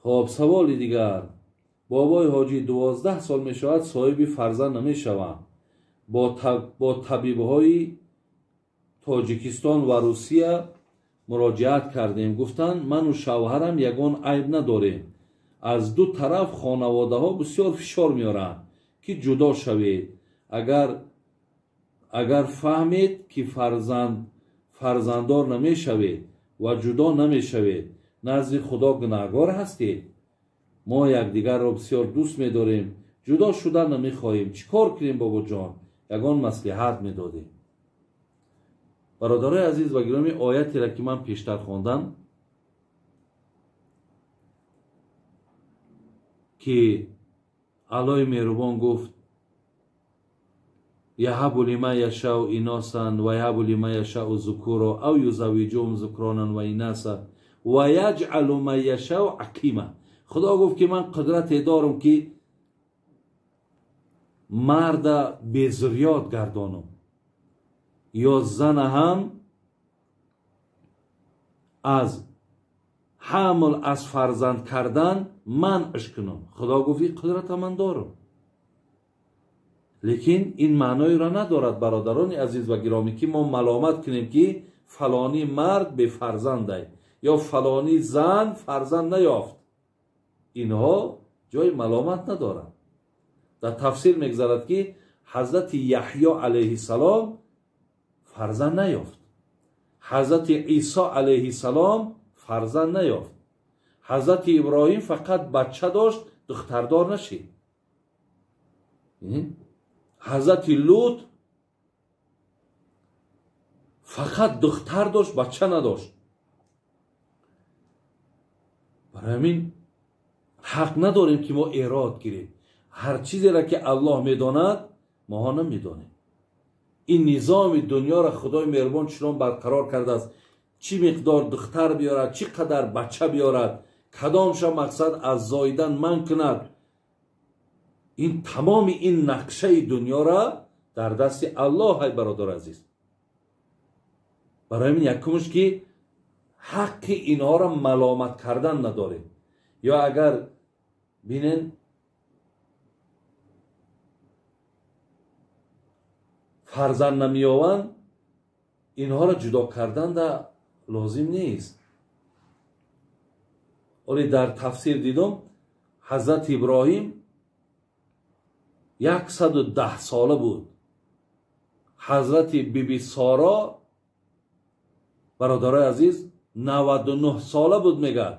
Хоб, саволи дигар. Бобои ҳоҷӣ 12 сол мешавад, соҳиби фарзанд намешавам. Бо табибҳои Тоҷикистон ва Русия муроҷиат кардем. Гуфтанд, ману шавҳарам ягон айб надорем. Аз ду тараф хонаводаҳо бисёр фишор меоранд, ки ҷудо шавед. Агар фаҳмед, ки фарзанддор намешавед ва ҷудо намешавед, назди Худо гунаҳгор ҳастед. Мо якдигарро бисёр дӯст медорем, ҷудо шудан намехоҳем. Чӣ кор кунем, бобоҷон? Ягон маслиҳат медодем. Бародарои азиз ва гиромӣ, оятеро ки ман пештар хондам, ки Аллоҳи меҳрубон гуфт: яҳабу лиман яшау иносан ва яҳабу лиман яшау зукуро ав юзаввиҷуҳум зукронан ва инаса ва яҷъалу ман яшау ақима. Худо гуфт, ки ман қудрате дорам, ки марда безурёт гардонам ё зана ҳам аз ҳамл, аз фарзанд кардан манъш кунам. Худо гуфт, ин қудрата ман дорам. Лекин ин маъноеро надорад, бародарони азиз ва гиромӣ, ки мо маломат кунем, ки фалонӣ мард бефарзандай ё фалонӣ зан фарзанд наёфт. Инҳо ҷои маломат надоранд. Дар тафсир мегзарад, ки ҳазрати Яҳё алайҳиссалом фарзанд наёфт, ҳазрати Исо алайҳиссалом фарзанд наёфт, ҳазрати Иброҳим фақат бача дошт, духтардор нашид. Ҳазрати Лут фақат духтар дошт, бача надошт. Барои ҳамин ҳақ надорем, ки мо эрод гирем. Ҳар чизеро ки Аллоҳ медонад, моҳо намедонем. Ин низоми дунёро Худои меҳрубон чунон барқарор кардааст, чӣ миқдор духтар биёрад, чӣ қадар бача биёрад, кадомша мақсад аз зоидан манъ кунад. Ин тамоми ин нақшаи дунёра дар дасти Аллоҳ, ай бародар азиз. Барои ҳамин якумш, ки ҳаққи инҳоро маломат кардан надорем. Ё агар бинен, фарзанд намеёванд, инҳоро ҷудо кардан да лозим нест. Оле дар тафсир дидум, ҳазрати Иброҳим 110 сола буд. Ҳазрати Биби Соро, бародарои азиз, 99 сола буд, мегӯяд.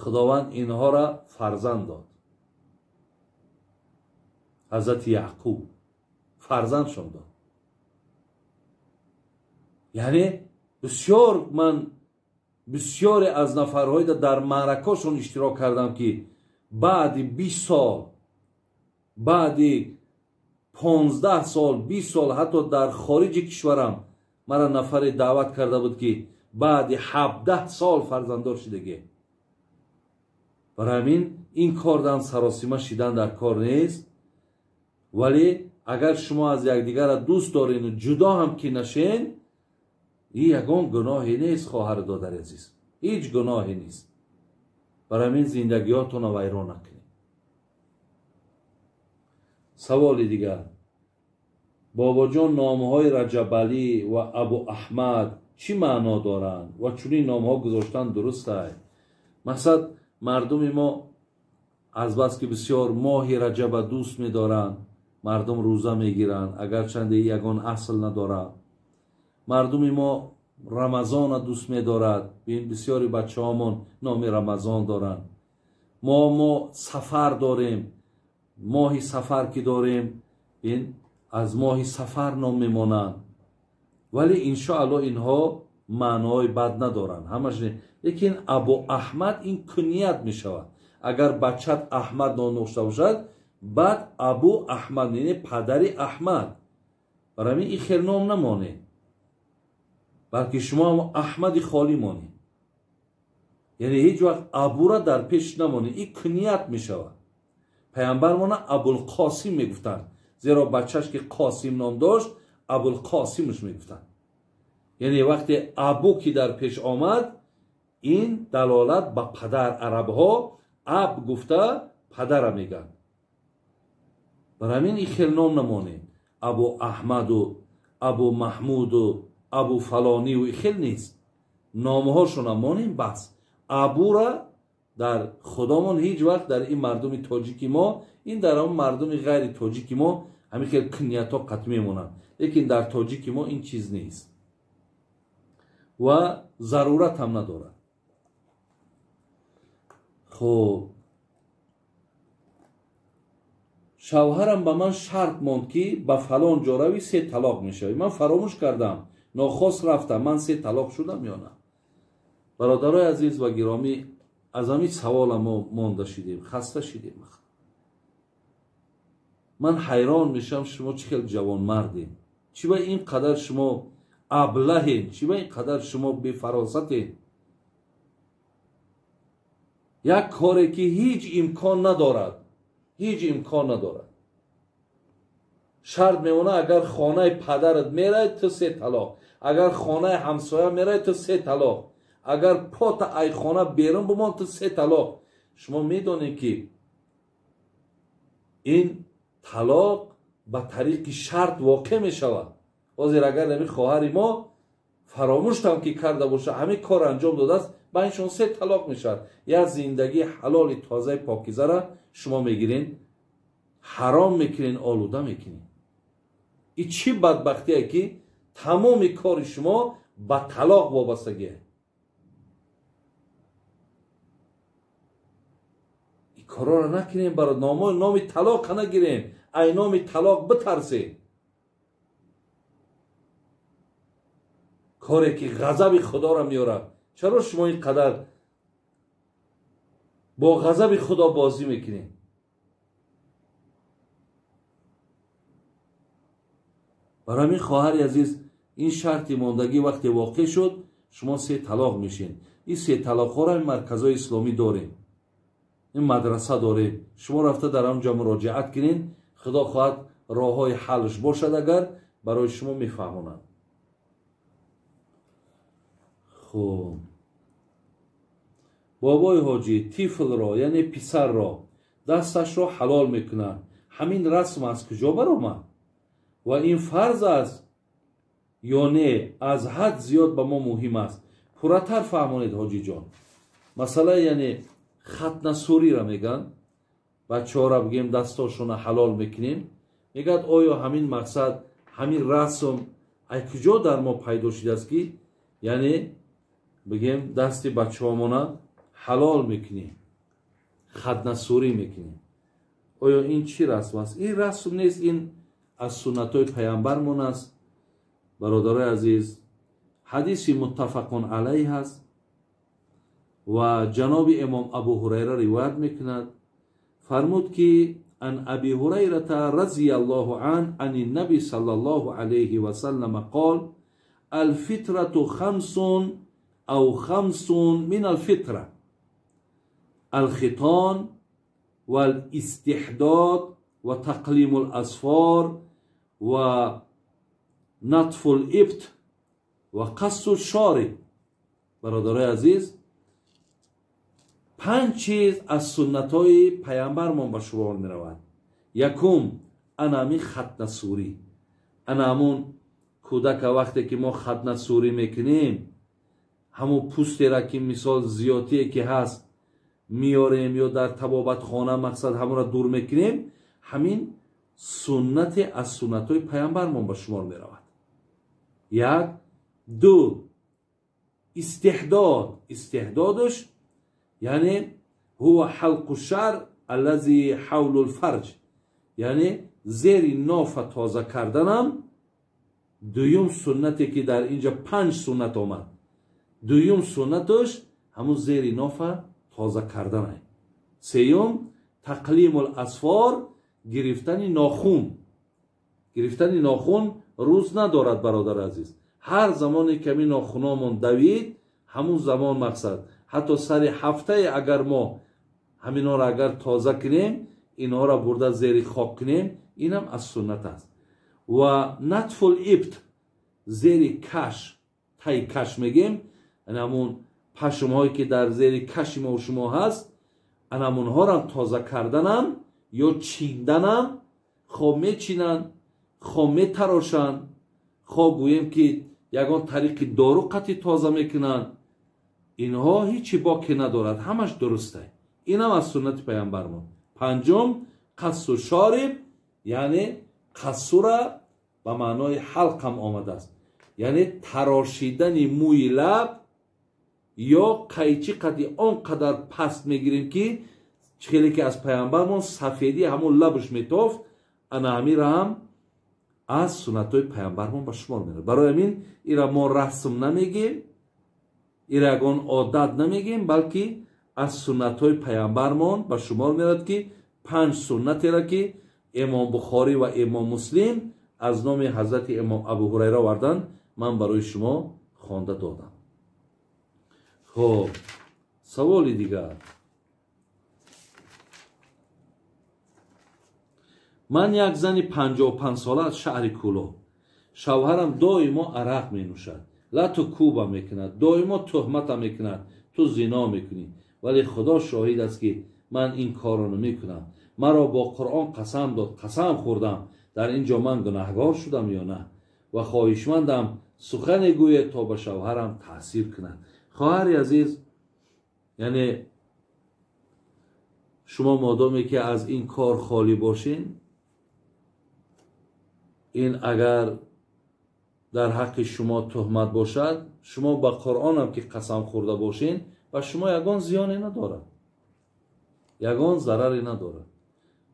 Худованд инҳоро фарзанд дод. Ҳазрати Яъқуб фарзандшон дод. Яъне бисёр ман бисёре аз нафарҳои дар маъракашон иштирок кардам, ки баъди 20 сол, баъди 15 сол, 20 сол, ҳатто дар хориҷи кишварам мара нафаре даъват карда буд, ки баъди 17 сол фарзанддор шидагӣ. Барои ҳамин ин кордан саросима шидан дар кор нест. Вале агар шумо аз якдигарро дӯст дорену ҷудо ҳам ки нашен, ин ягон гуноҳе нест, хоҳару додари азиз, ҳеҷ гуноҳе нест. Барои ҳамин зиндагиҳотонро вайрон накунед. Саволи дигар. Бобоҷон, номҳои Раҷабалӣ ва Абу Аҳмад чӣ маъно доранд ва чунин номҳо гузоштан дуруст аст? Мақсад, мардуми мо азбаски бисёр моҳи Раҷаба дӯст медоранд, мардум рӯза мегиранд, агарчанде ягон асл надорад. Мардуми мо Рамазона дӯст медорад. Бин, бисёри бачаҳомон номи Рамазон доранд. Мо сафар дорем, моҳи сафар ки дорем, бин, аз моҳи сафар ном мемонанд. Вале иншоаллоҳ инҳо маъноҳои бад надоранд, ҳамаш не. Лекин Абу Аҳмад ин куният мешавад. Агар бачат Аҳмад ном дошта бошад, баъд Абу Аҳмад, яъне падари Аҳмад. Барои ҳамин ин хел ном намонед, балки шумо ҳам Аҳмади холӣ монед. Яъне ҳеҷ вақт Абура дар пеш намонед, ин куният мешавад. Паямбармона Абулқосим мегуфтанд, зеро бачаш ки Қосим ном дошт, Абулқосимш мегуфтанд. Яъне вақте Абу ки дар пеш омад, ин далолат ба падар, арабҳо Аб гуфта падара мегӯянд. Бар ҳамин ин хел ном намонем. Абу Аҳмаду, Абу Маҳмуду, Абу фалонию ин хел нест. Номҳошона монем бас. Абура дар худомон ҳеҷ вақт дар ин мардуми тоҷики мо, ин дар он мардуми ғайри тоҷики мо ҳамин хел куньятҳо қатъ мемонанд. Лекин дар тоҷики мо ин чиз нест ва зарурат ҳам надорад. Хуб, шавҳарам ба ман шарт монд, ки ба фалон ҷо рави се талоқ мешавӣ. Ман фаромӯш кардам, нохост рафтам, ман се талоқ шудам ё на? Бародарои азиз ва гиромӣ, аз ҳамин савола мо монда шидем, хаста шидем. Ман ҳайрон мешавам, шумо чӣ хел ҷавонмардем, чӣ ба ин қадар шумо аблаҳем, чӣ ба ин қадар шумо бефаросатем. Як коре ки ҳеҷ имкон надорад, ҳеҷ имкон надорад. Шарт мемонад, агар хонаи падарат мерай, ту се талоқ, агар хонаи ҳамсоя мерай, ту се талоқ, агар пота ай хона берун бимон, ту се талоқ. Шумо медонед, ки ин талоқ ба тариқи шарт воқеъ мешавад. Ҳозир агар ҳамин хоҳари мо фаромӯштам ки карда бошад, ҳамин кор анҷом додааст, байншон се талоқ мешавад. Як зиндагии ҳалоли тозаи покизара шумо мегирен, ҳаром мекунен, олуда мекунен. Ин чӣ бадбахтие, ки тамоми кори шумо ба талоқ вобастагие. Ин корҳоро накунем, баро номи талоқа нагирем, ай номи талоқ битарсем. Коре ки ғазаби худоро меорад. Чаро шумо ин қадар бо ғазаби худо бозӣ мекунед? Барои ҳамин хоҳари азиз, ин шарти мондагӣ вақте воқеъ шуд, шумо се талоқ мешед. Ин се талоқҳоро ин марказҳои исломӣ дорем, ин мадраса дорем. Шумо рафта дар он ҷо муроҷиат кунед, худо хоҳад роҳҳои ҳалш бошад, агар барои шумо мефаҳмонанд. Хуб, бобои ҳоҷӣ тифлро, яъне писарро, дасташро ҳалол мекунад. Ҳамин расм аз куҷо баромад? Ва ин фарз аст ё не? Аз ҳад зиёд ба мо муҳим аст. Пурратар фаҳмонед, ҳоҷиҷон. Масъала яъне хатнасуриро мегӯянд, бачаҳоро бигем дастошонро ҳалол мекунем. Мегӯяд, оё ҳамин мақсад, ҳамин расм ай куҷо дар мо пайдо шудааст, ки яъне бигем дасти бачаҳомона ҳалол мекунем, хатнасурӣ мекунем? Оё ин чӣ расм аст? Ин расм нест, ин аз суннатҳои паямбармон аст. Бародарои азиз, ҳадиси муттафақун алайҳ аст ва ҷаноби имом Абу Ҳурайра ривоят мекунад. Фармуд, ки ан Аби Ҳурайрата разияллоҳу ан ани наби саллаллоҳу алайҳи васаллама қол: алфитрату хамсун ав хамсун мин алфитра алхитон валистиҳдод ва тақлиму ласфор ва натфу либт ва қассу шориб. Бародарои азиз, панҷ чиз аз суннатҳои паямбармон ба шумор меравад. Якум, ана ҳамин хатнасурӣ. Ана ҳамун кӯдака вақте ки мо хатнасурӣ мекунем, ҳамун пӯстера ки мисол зиёдтие ки ҳаст меорем ё дар табобатхона мақсад ҳамонро дур мекунем, ҳамин суннате аз суннатҳои паямбармон ба шумор меравад. Як. Ду, истиҳдод. Истиҳдодаш яъне ҳува ҳалқу шар аллази ҳавлу лфарҷ, яъне зери нофа тоза карданам дуюм суннате ки дар инҷа панҷ суннат омад. Дуюм суннаташ ҳамун зери нофа тоза карданай. Сеюм, тақлимул асфор, гирифтани нохун. Гирифтани нохун рӯз надорад, бародар азиз. Ҳар замоне ки ҳамин нохуномон давид, ҳамун замон мақсад, ҳатто сари ҳафтае агар мо ҳаминҳоро агар тоза кунем, инҳоро бурда зери хок кунем, инам аз суннат аст. Ва натфул ибт, зери каш, таи каш мегем, ҳамун пашмҳое ки дар зери каши мо шумо ҳаст, Анамунҳорам тоза карданам ё чинданам, хо мечинанд, хо метарошанд, хо гӯем ки ягон тариқи дору қатъи тоза мекунанд. Инҳо ҳичи боке надорад, ҳамаш дурусте. Инам аз суннати паямбармон. Панҷум, қассу шориб, яъне қассура ба маънои ҳалқам омадааст, яъне тарошидани мӯи лаб ё қайчи қадди он қадар паст мегирем ки хеле ки аз паямбармон сафедии ҳамон лабш метофт, ана ҳамира ҳам аз суннатҳои паямбармон ба шумор меравад. Барои ҳамин ира мо расм намегем, ира ягон одат намегем, балки аз суннатҳои паямбармон ба шумор меравад ки панҷ суннатера ки имом Бухорӣ ва имом Муслим аз номи ҳазрати имом Абу Ҳурайра оварданд, ман барои шумо хонда додам. Хоб, саволи дигар. Ман як зани 55 сола аз шаҳри Кӯлоб. Шавҳарам доимо арақ менӯшад, лату кӯба мекунад, доимо туҳмата мекунад, ту зино мекунӣ. Вале Худо шоҳид аст ки ман ин корро намекунам. Маро бо Қуръон қасам дод, қасам хӯрдам. Дар ин ҷо ман гунаҳгор шудам ё на? Ва хоҳишмандам сухане гӯед то ба шавҳарам таъсир кунад. Хоҳари азиз, яъне шумо модоме ки аз ин кор холӣ бошин, ин агар дар ҳаққи шумо туҳмат бошад, шумо ба Қуръонам ки қасам хӯрда бошин, ба шумо ягон зиёне надорад, ягон зараре надорад.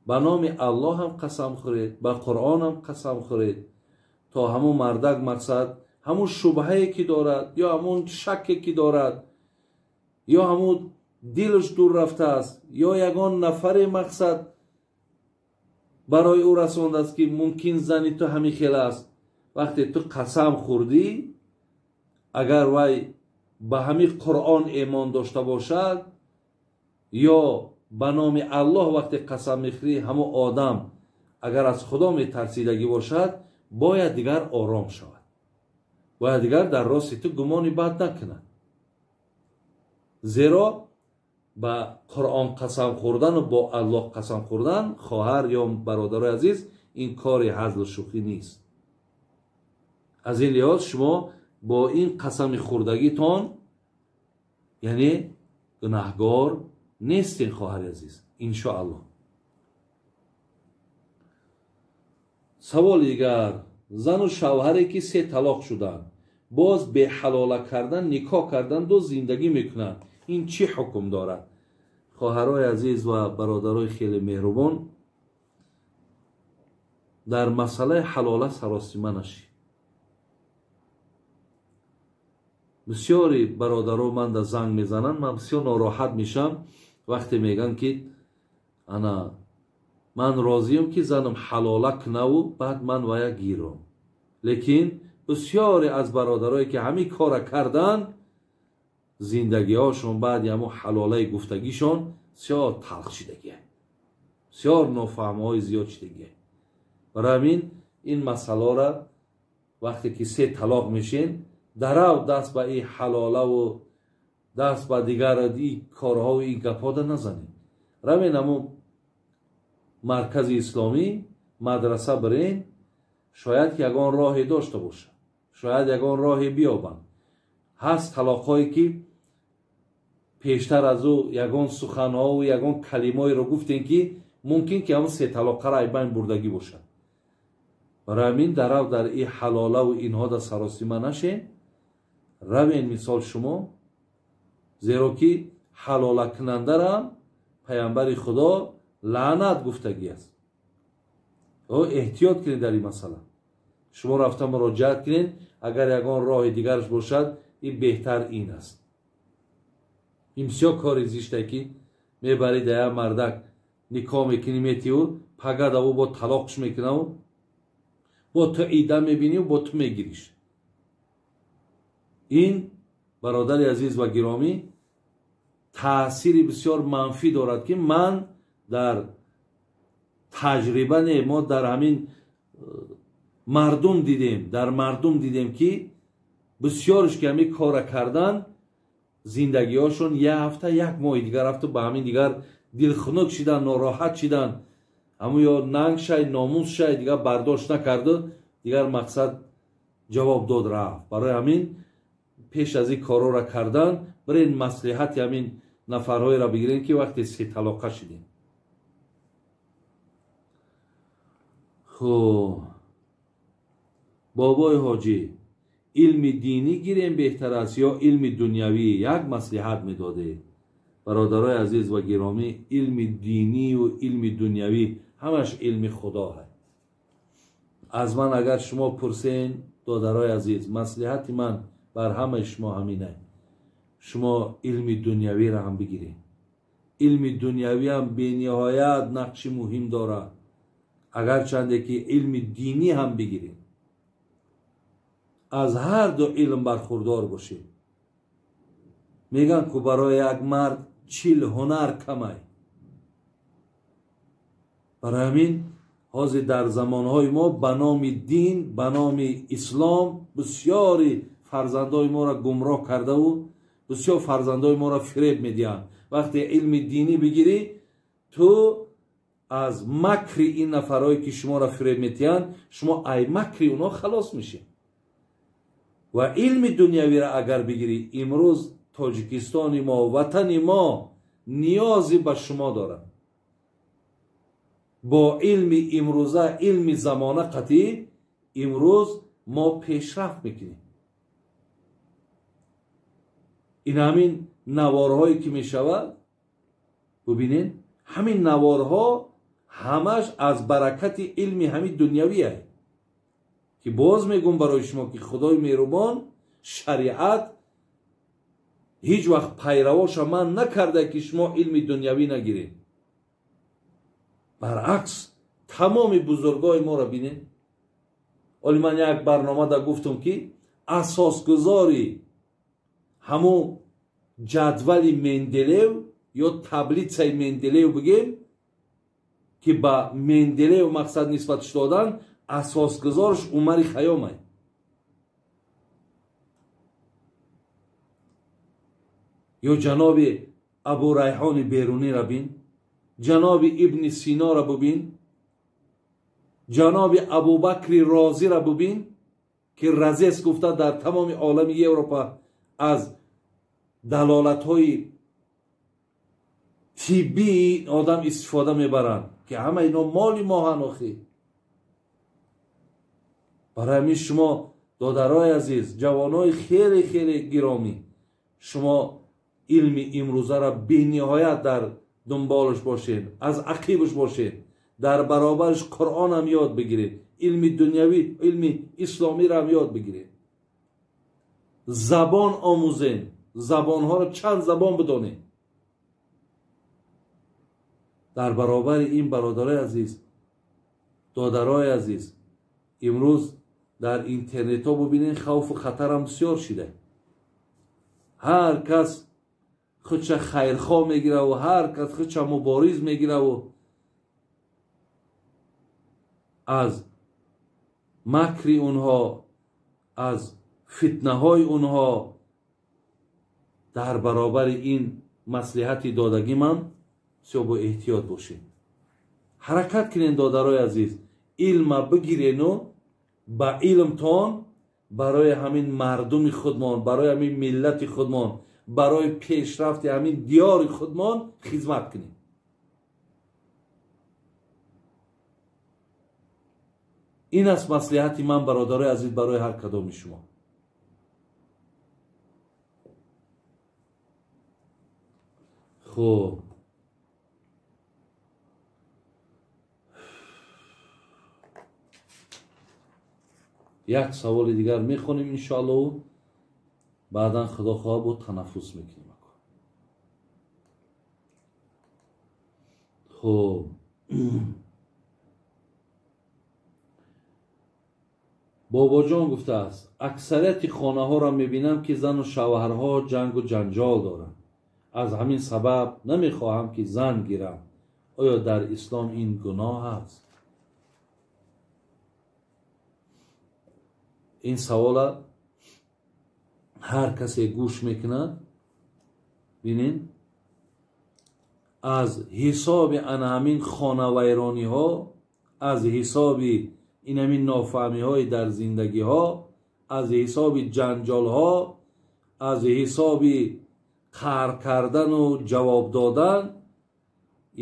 Ба номи Аллоҳ ҳам қасам хӯред, ба Қуръонам қасам хӯред, то ҳамун мардак мақсад ҳамун шубҳае ки дорад ё ҳамун шакке ки дорад ё ҳамун дилаш дур рафтааст ё ягон нафаре мақсад барои ӯ расондааст ки мумкин зани ту ҳамин хел аст. Вақте ту қасам хӯрдӣ, агар вай ба ҳамин Қуръон эмон дошта бошад ё ба номи Аллоҳ вақте қасам мехӯрӣ, ҳамон одам агар аз Худо метарсидагӣ бошад, бояд дигар ором шавад, бояд дигар дар рости ту гумони бад накунад. Зеро ба Қуръон қасам хӯрдану бо Аллоҳ қасам хӯрдан, хоҳар ё бародарои азиз, ин кори ҳазлу шӯхӣ нест. Аз ин лиҳоз шумо бо ин қасами хӯрдагитон яъне гунаҳгор нестин, хоҳари азиз, иншоаллоҳ. Саволи дигар. Зану шавҳаре ки 3 талоқ шуданд, боз беҳалола кардан никоҳ карданду зиндагӣ мекунанд, ин чӣ ҳукм дорад? Хоҳарои азиз ва бародарои хеле меҳрубон, дар масъалаи ҳалола саросима нашед. Бисёри бародаро манда занг мезананд, ман бисёр нороҳат мешам вақте мегӯянд ки ана ман розиям ки занам ҳалола кунаву баъд ман вая гирам. Лекин бисёре аз бародарое ки ҳамин кора карданд, зиндагиҳошон баъди ҳамон ҳалолаи гуфтагишон бисёр талх шидагия, бисёр нофаҳмиҳои зиёд шидагия. Барои ҳамин ин масъаларо вақте ки 3 талоқ мешен, дарав даст ба ин ҳалолаву даст ба дигар ин корҳову ин гапҳода назанед. Равен ҳамон маркази исломӣ, мадраса бирен, шояд ки ягон роҳе дошта бошад, шояд ягон роҳе биёбанд. Ҳаст талоқҳое ки пештар аз ӯ ягон суханҳову ягон калимаҳоеро гуфтем ки мумкин ки ҳамон 3 талоқаро айбайн бурдагӣ бошад. Барои ҳамин дарав дар ин ҳалолаву инҳода саросима нашен. Равен мисол шумо, зеро ки ҳалолакунандарам паямбари Худо лаънат гуфтагӣ аст. Эҳтиёт кунед дар ин масъала. Шумо рафта муроҷиат кунед, агар ягон роҳи дигараш бошад, ин беҳтар ин аст. Ин бисёр кори зиштае ки мебарӣ да як мардак никоҳ мекунӣ, метиҳу пага даву бо талоқш мекунаву бо ту ида мебиниву бо ту мегириш. Ин бародари азиз ва гиромӣ таъсири бисёр манфӣ дорад ки ман дар таҷриба не, мо дар ҳамин мардум дидем, дар мардум дидем ки бисёрш ки ҳамин кора кардан, зиндагиҳошон як ҳафта, як моҳи дигар рафту ба ҳамин дигар дилхунук шидан, нороҳат шидан, ҳамун ё нанг шай, номус шай, дигар бардошт накарду, дигар мақсад ҷавоб дод, рафт. Барои ҳамин пеш аз ин корҳоро кардан бирен маслиҳати ҳамин нафарҳоеро бигирем, ки вақте се талоқа шидем. Хуб, бобои ҳоҷӣ, илми динӣ гирем беҳтар аст ё илми дунявӣ? Як маслиҳат медодед. Бародарои азиз ва гиромӣ, илми динию илми дунявӣ ҳамаш илми худо ҳаст. Аз ман агар шумо пурсен, додарои азиз, маслиҳати ман бар ҳамаи шумо ҳамин аст: шумо илми дунявиро ҳам бигиред. Илми дунявӣ ҳам бениҳоят нақши муҳим дорад, агарчанде ки илми динӣ ҳам бигиред. Аз ҳар ду илм бархурдор бошед. Мегӯянд, ку барои як мард 40 ҳунар камай. Барои ҳамин ҳозир дар замонҳои мо ба номи дин, ба номи ислом бисёри фарзандои моро гумроҳ кардаву бисёр фарзандои моро фиреб медиҳанд. Вақте илми динӣ бигирӣ, ту аз макри ин нафарҳое ки шуморо фиреб медиҳанд, шумо ай макри онҳо халос мешед. Ва илми дунявиро агар бигирӣ, имрӯз Тоҷикистони мо, ватани мо ниёзе ба шумо дорад. Бо илми имрӯза, илми замона қатъӣ имрӯз мо пешрафт мекунем. Ин ҳамин наворҳое ки мешавад, бубинед, ҳамин наворҳо ҳамаш аз баракати илми ҳамин дунявӣ аст, ки боз мегӯм барои шумо, ки Худои меҳрубон шариат ҳеҷ вақт пайравоша ман накарда, ки шумо илми дунявӣ нагиред. Баръакс, тамоми бузургои моро бинед. Оли ман як барномада гуфтам, ки асосгузори ҳамун ҷадвали Менделеев ё таблицаи Менделеев бигем, ки ба Менделеев мақсад нисбатш додан, асосгузорш Умари Хайём аст. Ё ҷаноби Абурайҳони Беруниро бин, ҷаноби Ибни Синоро бубин, ҷаноби Абубакри Розиро бубин, ки Разес гуфта дар тамоми олами Европа аз далолатҳои тиббии одам истифода мебаранд, ки ҳама ино моли моҳанд охи. Барои ҳамин шумо додарои азиз, ҷавонои хеле хеле гиромӣ, шумо илми имрӯзаро бениҳоят дар дунболаш бошед, аз ақибаш бошед, дар баробараш Қуръонам ёд бигиред, илми дунявӣ, илми исломиро ёд бигиред, забон омӯзед, забонҳоро чанд забон бидонед. Дар баробари ин бародарои азиз, додарои азиз, имрӯз дар интернетҳо бубинед, хавфу хатарам бисёр шида. Ҳар кас худша хайрхоҳ мегираву ҳар кас худша мубориз мегираву аз макри онҳо, аз фитнаҳои онҳо. Дар баробари ин маслиҳати додагӣ ман бисёр бо эҳтиёт бошед. Ҳаракат кунед, додарои азиз, илма бигирену ба илмтон барои ҳамин мардуми худмон, барои ҳамин миллати худмон, барои пешрафти ҳамин диёри худмон хизмат кунед. Ин аст маслиҳати ман, бародарои азиз, барои ҳар кадоми шумо. Хуб, як саволи дигар мехонем иншоаллоҳ, баъдан худо хоҳад бо танаффус мекунем. Хуб, бобоҷон гуфтааст: аксарияти хонаҳоро мебинам, ки зану шавҳарҳо ҷангу ҷанҷол доранд. Аз ҳамин сабаб намехоҳам, ки зан гирам. Оё дар ислом ин гуноҳ аст? Ин савола ҳар касе гӯш мекунад, бинед, Аз ҳисоби ана ҳамин хонавайрониҳо, аз ҳисоби ин ҳамин нофаҳмиҳои дар зиндагиҳо, аз ҳисоби ҷанҷолҳо, аз ҳисоби қаҳр кардану ҷавоб додан,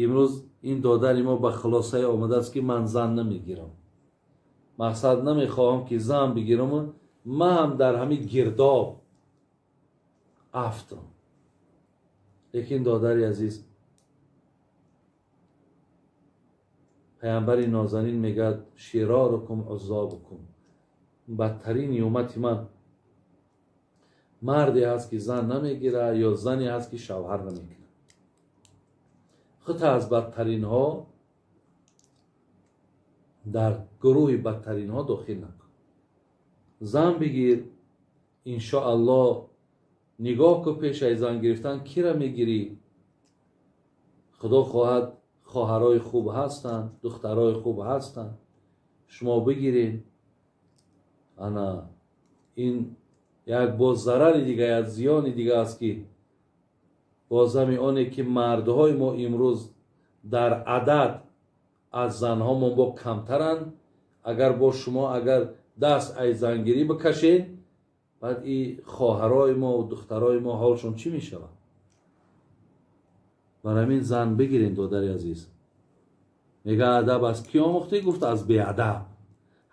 имрӯз ин додари мо ба хулосае омадааст, ки ман зан намегирам, мақсад намехоҳам ки зан бигирам, ман ҳам дар ҳамин гирдоб афтам. Лекин додари азиз, паямбари нозанин мегӯяд: широрукум уззобукум, бадтарини уммати ман марде ҳаст, ки зан намегирад, ё зане ҳаст, ки шавҳар намекунад. Худ аз бадтаринҳо дар гурӯҳи бадтаринҳо дохил накун. Зан бигир, иншоаллоҳ. Нигоҳ кун, пеш аз зан гирифтан кира мегирӣ. Худо хоҳад, хоҳарҳои хуб ҳастанд, духтарҳои хуб ҳастанд, шумо бигиред. Ана ин як боз зарари дига, як зиёни дига аст, ки бозами оне ки мардҳои мо имрӯз дар адад аз занҳомон бо камтаранд. Агар бо шумо агар даст аз зангирӣ бикашед, баъд и хоҳарҳои мо ва духтарҳои мо ҳолшон чӣ мешавад? Бар ҳамин зан бигирен, додари азиз. Мега адаб аз кӣ омӯхтӣ? Гуфт аз беадаб.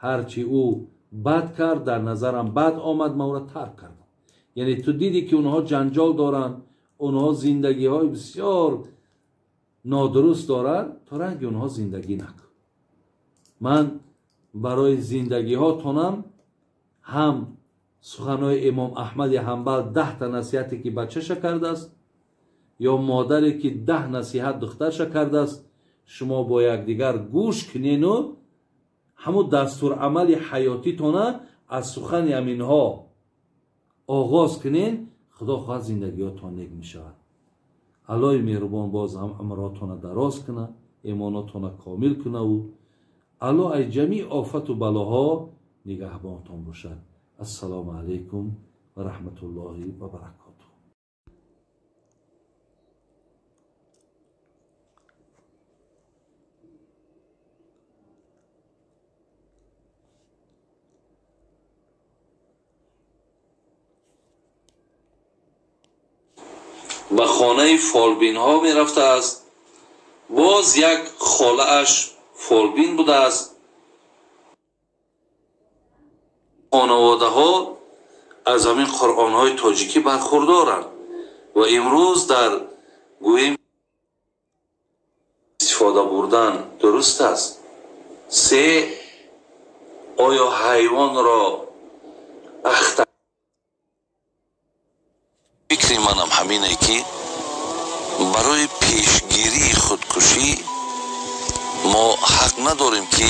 Ҳарчи ӯ бад кард, дар назарам бад омад, ман ӯро тарк кардам. Яъне ту дидӣ, ки онҳо ҷанҷол доранд, онҳо зиндагиҳои бисёр нодуруст доранд, то ранги онҳо зиндагӣ накун. Ман барои зиндагиҳотонам ҳам суханҳои имом Аҳмади Ҳанбал, 10та насиҳате ки бачаша кардааст, ё модаре ки 10 насиҳат духтарша кардааст, шумо бо якдигар гӯш кунену ҳамун дастурамали ҳаётитона аз сухани ҳаминҳо оғоз кунен, худо хоҳад зиндагиҳотон нек мешавад. Аллоҳи меҳрубон боз ҳам умротона дароз куна, имонотона комил кунаву Аллоҳ аз ҷамеи офату балоҳо нигаҳбонтон бошад. Ассалому алайкум ва раҳматуллоҳи ва баракотуҳ. Ба хонаи фолбинҳо мерафтааст. Боз як холааш фолбин будааст. Хонаводаҳо аз ҳамин қуръонҳои тоҷикӣ бархурдоранд ва имрӯз дар гӯем истифода бурдан дуруст аст. Се, оё ҳайвонро ахта? Фикри манам ҳамине, ки барои пешгирии худкушӣ мо ҳақ надорем, ки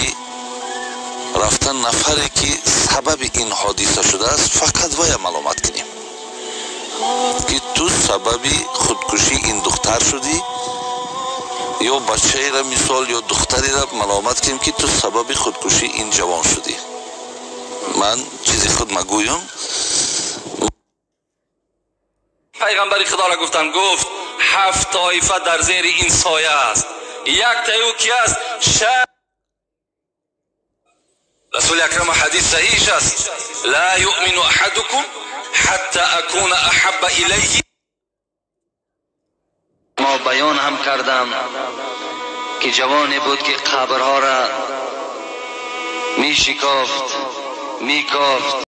рафтан нафаре, ки сабаби ин ҳодиса шудааст, фақат вая маломат кунем, ки ту сабаби худкушии ин духтар шудӣ, ё бачаеро мисол, ё духтареро маломат кунем, ки ту сабаби худкушии ин ҷавон шудӣ. Ман чизи худ магӯям. Пайғамбари худоро гуфтам, гуфт: ҳафт тоифа дар зери ин соя аст, як таи ӯ ки аст? Расули акрам, ҳадис саҳиш аст: ла юъмину аҳадукум ҳатта акуна аҳабба илайҳи. Мо баён ҳам кардам, ки ҷавоне буд, ки қабрҳоро мешикофт, мекофт.